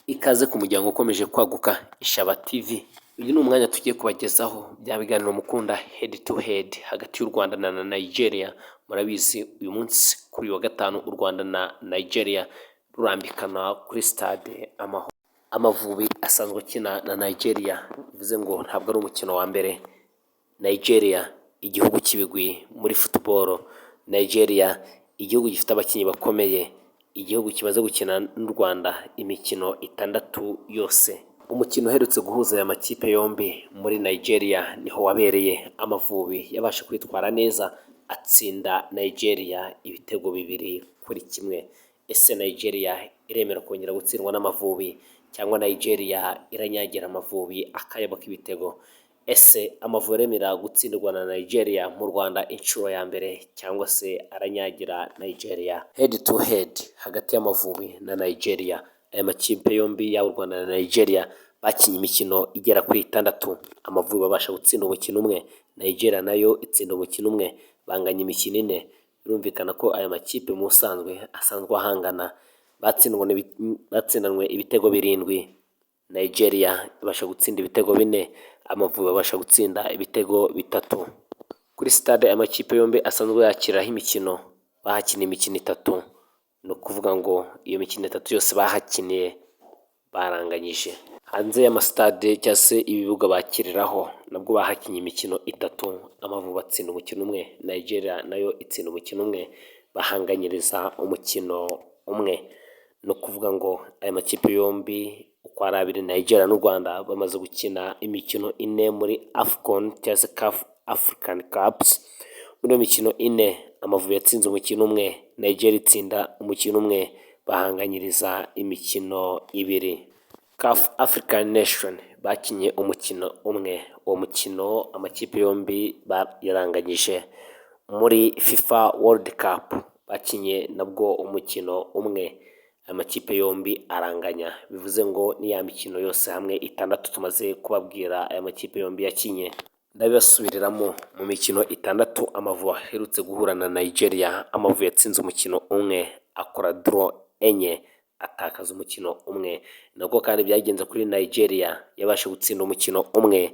Ikaze ku muryango ukomeje kwaguka Ishaba TV. Uyu ni umwanya tugiye kubagezaho bya biganiro mukunda, head to head hagati y'u Rwanda na Nigeria. Murabizi, uyu munsi kuri uyu wa gatanu u Rwanda na Nigeria rurambikana kuri Stade Amahoro. Amavubi asanzwe akina na Nigeria, bivuze ngo ntabwo ari umukino wa mbere. Nigeria, igihugu cy'ibigwi muri football, Nigeria, igihugu gifite abakinnyi bakomeye, igihugu kimaze gukina n'u Rwanda imikino itandatu yose. Umukino uherutse guhuza aya makipe yombi muri Nigeria niho wabereye, Amavubi yabasha kwitwara neza atsinda Nigeria ibitego 2-1. Ese Nigeria iremera kongera gutsindwa n'Amavubi, cyangwa Nigeria iranyagira Amavubi akayabo k'ibitego? Ese Amavubi aremera gutsindwa na Nigeria mu Rwanda inshuro ya mbere, cyangwa se aranyagira Nigeria? Head to head hagati y'Amavubi na Nigeria, aya makipe yombi yaba u Rwanda na Nigeria bakinnye imikino igera kuri itandatu. Amavubi babasha gutsinda umukino umwe, Nigeria nayo itsinda umukino umwe, banganya imikino ine. Birumvikana ko aya makipe mu busanzwe asanzwe ahangana. Batsindanwe ibitego birindwi, Nigeria ibasha gutsinda ibitego bine, Amavubi abasha gutsinda ibitego bitatu. Kuri stade amakipe yombi asanzwe yakiriraho imikino bahakiniye imikino itatu, ni ukuvuga ngo iyo mikino itatu yose bahakiniye baranganyije. Hanze y'amasitade cyangwa se ibibuga bakiriraho nabwo bahakinnye imikino itatu, Amavubi atsinda umukino umwe, Nigeria nayo itsinda umukino umwe, bahanganyiriza umukino umwe. Ni ukuvuga ngo aya makipe yombi uko ari abiri, Nigeria n'u Rwanda, bamaze gukina imikino ine muri AFCON cyangwa se CAF African Cups. Muri iyo mikino ine Amavubi yatsinze umukino umwe, Nigeria itsinda umukino umwe, bahanganyiriza imikino ibiri. CAF African Nation bakinnye umukino umwe, uwo mukino amakipe yombi yaranganyije. Muri FIFA World Cup bakinnye nabwo umukino umwe, amakipe yombi aranganya. Bivuze ngo ni ya mikino yose hamwe itandatu tumaze kubabwira aya makipe yombi yakinye. Ndabibasubiriramo: mu mikino itandatu Amavubi aherutse guhura na Nigeria, Amavubi yatsinze umukino umwe, akora draw enye, atakaza umukino umwe. Nabwo kandi byagenze kuri Nigeria, yabashe gutsinda umukino umwe,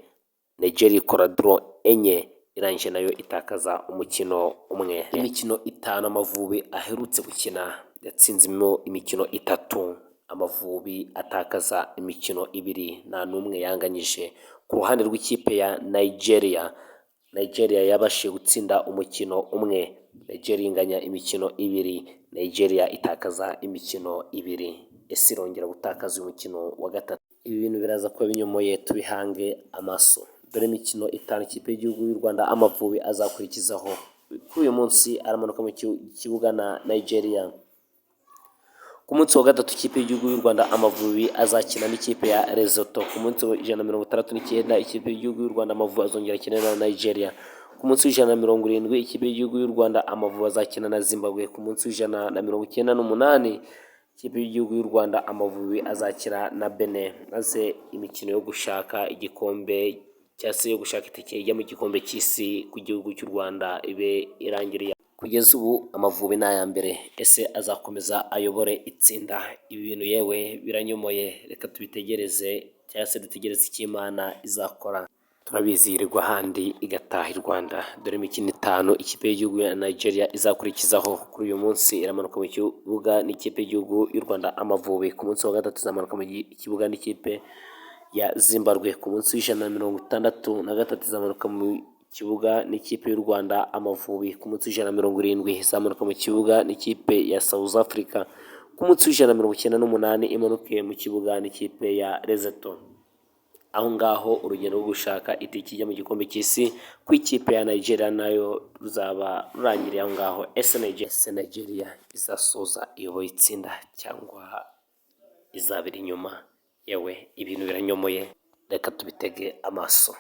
Nigeria ikora draw enye, irangije nayo itakaza umukino umwe. Imikino itanu Amavubi aherutse gukina, yatsinzemo imikino itatu, Amavubi atakaza imikino ibiri, nta n'umwe yanganyije. Ku ruhande rw'ikipe ya Nigeria, Nigeria yabashije gutsinda umukino umwe, Nigeria inganya imikino ibiri, Nigeria itakaza imikino ibiri. Ese irongera gutakaza uyu mukino wa gatatu? Ibi bintu biraza kuba binyomoye, tubihange amaso. Dore imikino itanu ikipe y'igihugu y'u Rwanda Amavubi azakurikizaho. Kuri uyu munsi aramanuka mu kibuga na Nigeria. Ku munsi wa gatatu ikipe y'igihugu y'u Rwanda Amavubi azakina n'ikipe ya Lesotho. Ku munsi wa 169 ikipe y'igihugu y'u Rwanda Amavubi azongera akina na Nigeria. Ku munsi wa 170 ikipe y'igihugu y'u Rwanda Amavubi azakina na Zimbabwe. Ku munsi wa 198 ikipe y'igihugu y'u Rwanda Amavubi azakina na Benin, maze imikino yo gushaka igikombe cyangwa se yo gushaka itike ijya mu gikombe cy'isi ku gihugu cy'u Rwanda ibe irangiriye. Kugeza ubu Amavubi ni aya mbere. Ese azakomeza ayobore itsinda? Ibi bintu yewe biranyomoye, reka tubitegereze cyangwa se dutegereze icyo Imana izakora. Turabizi yirirwa ahandi igataha i Rwanda. Dore imikino itanu ikipe y'igihugu ya Nigeria izakurikizaho. Kuri uyu munsi iramanuka mu kibuga n'ikipe y'igihugu y'u Rwanda Amavubi. Ku munsi wa gatatu izamanuka mu kibuga n'ikipe ya Zimbabwe. Ku munsi wa 163 izamanuka mu kibuga n'ikipe y'u Rwanda Amavubi. Ku munsi wa 170 izamanuka mu kibuga n'ikipe ya South Africa. Ku munsi wa 198 imanuke mu kibuga n'ikipe ya Lesotho. Aho ngaho urugendo rwo gushaka itike ijya mu gikombe cy'isi ku ikipe ya Nigeria nayo ruzaba rurangiriye aho ngaho. Ese Nigeria izasoza iyoboye itsinda cyangwa izabira inyuma? Yewe, ibintu biranyomoye, reka tubitege amaso.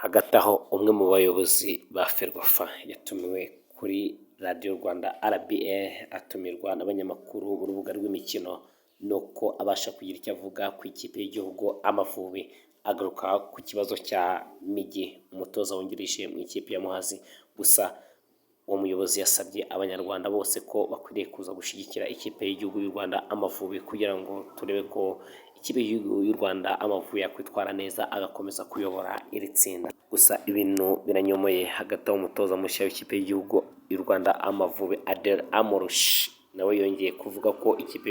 Hagati aho umwe mu bayobozi ba FERWAFA yatumiwe kuri Radiyo Rwanda RBA, atumirwa n'abanyamakuru b'urubuga rw'imikino, nuko abasha kugira icyo avuga ku ikipe y'igihugu Amavubi, agaruka ku kibazo cya Migi, umutoza wungirije mu ikipe ya Muhazi. Gusa Uwo muyobozi yasabye Abanyarwanda bose ko bakwiriye kuza gushyigikira ikipe y'igihugu y'u Rwanda Amavubi, kugira ngo turebe ko ikipe y'igihugu y'u Rwanda Amavubi yakwitwara neza, agakomeza kuyobora iri tsinda. Gusa ibintu biranyomoye. Hagati aho, umutoza mushya w'ikipe y'igihugu y'u Rwanda Amavubi, Adel Amrouche, nawe yongeye kuvuga ko ikipe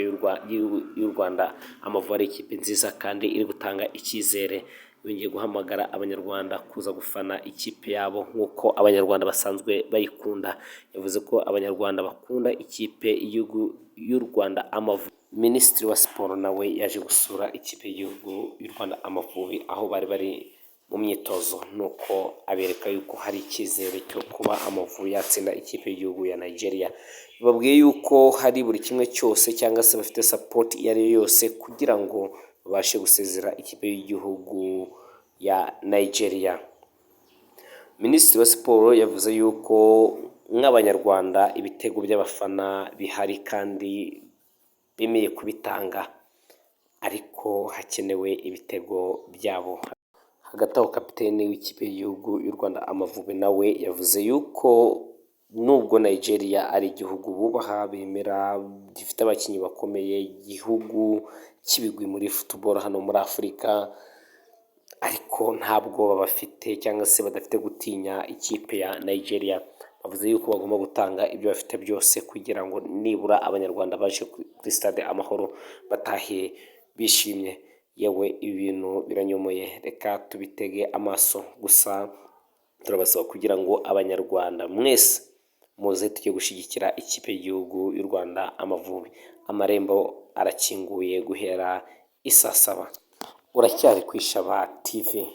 y'u Rwanda Amavubi ari ikipe nziza kandi iri gutanga icyizere. Yongeye guhamagara Abanyarwanda kuza gufana ikipe yabo nk'uko Abanyarwanda basanzwe bayikunda. Yavuze ko Abanyarwanda bakunda ikipe y'igihugu y'u Rwanda Amavubi. Minisitiri wa Siporo nawe yaje gusura ikipe y'igihugu y'u Rwanda Amavubi aho bari bari mu myitozo, nuko abereka yuko hari icyizere cyo kuba Amavubi yatsinda ikipe y'igihugu ya Nigeria. Babwiye yuko hari buri kimwe cyose, cyangwa se bafite support iyo ari yo yose kugira ngo babashe gusezera ikipe y'igihugu ya Nigeria. Minisitiri wa Siporo yavuze yuko nk'Abanyarwanda ibitego by'abafana bihari kandi bemeye kubitanga, ariko hakenewe ibitego byabo. Hagati aho, kapiteni w'ikipe y'igihugu y'u Rwanda Amavubi nawe yavuze yuko nubwo Nigeria ari igihugu bubaha, bemera, gifite abakinnyi bakomeye, igihugu cy'ibigwi muri football hano muri Afurika, ariko nta bwoba bafite cyangwa se badafite gutinya ikipe ya Nigeria. Bavuze yuko bagomba gutanga ibyo bafite byose kugira ngo nibura Abanyarwanda baje kuri Stade Amahoro batahe bishimye. Yewe, ibintu biranyomoye, reka tubitege amaso. Gusa turabasaba kugira ngo Abanyarwanda mwese muze tujye gushyigikira ikipe y'igihugu y'u Rwanda Amavubi. Amarembo arakinguye guhera isaa 7. Uracyari ku Ishaba TV.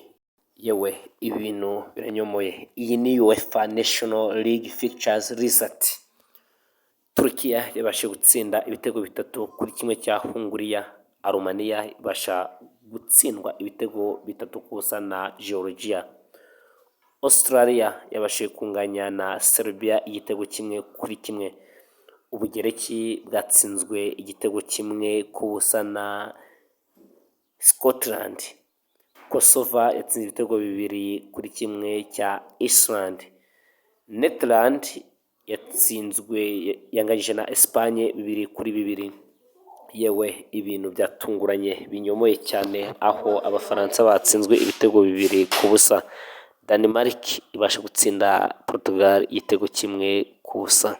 Yewe, ibintu biranyomoye. Iyi ni UEFA National League fixtures result. Turukiya yabashije gutsinda ibitego 3-1 cya Hunguriya. Arumaniya ibasha gutsindwa ibitego 3-0 na Georgia. Australia yabashije kunganya na Serbia igitego 1-1. Ubugereki bwatsinzwe igitego 1-0 na Scotland. Kosova yatsinze ibitego 2-1 cya Iceland. Netherland yatsinzwe, yanganyije na Espagne 2-2. Yewe, ibintu byatunguranye binyomoye cyane, aho Abafaransa batsinzwe ibitego 2-0. Denmark ibasha gutsinda Portugal igitego 1-0.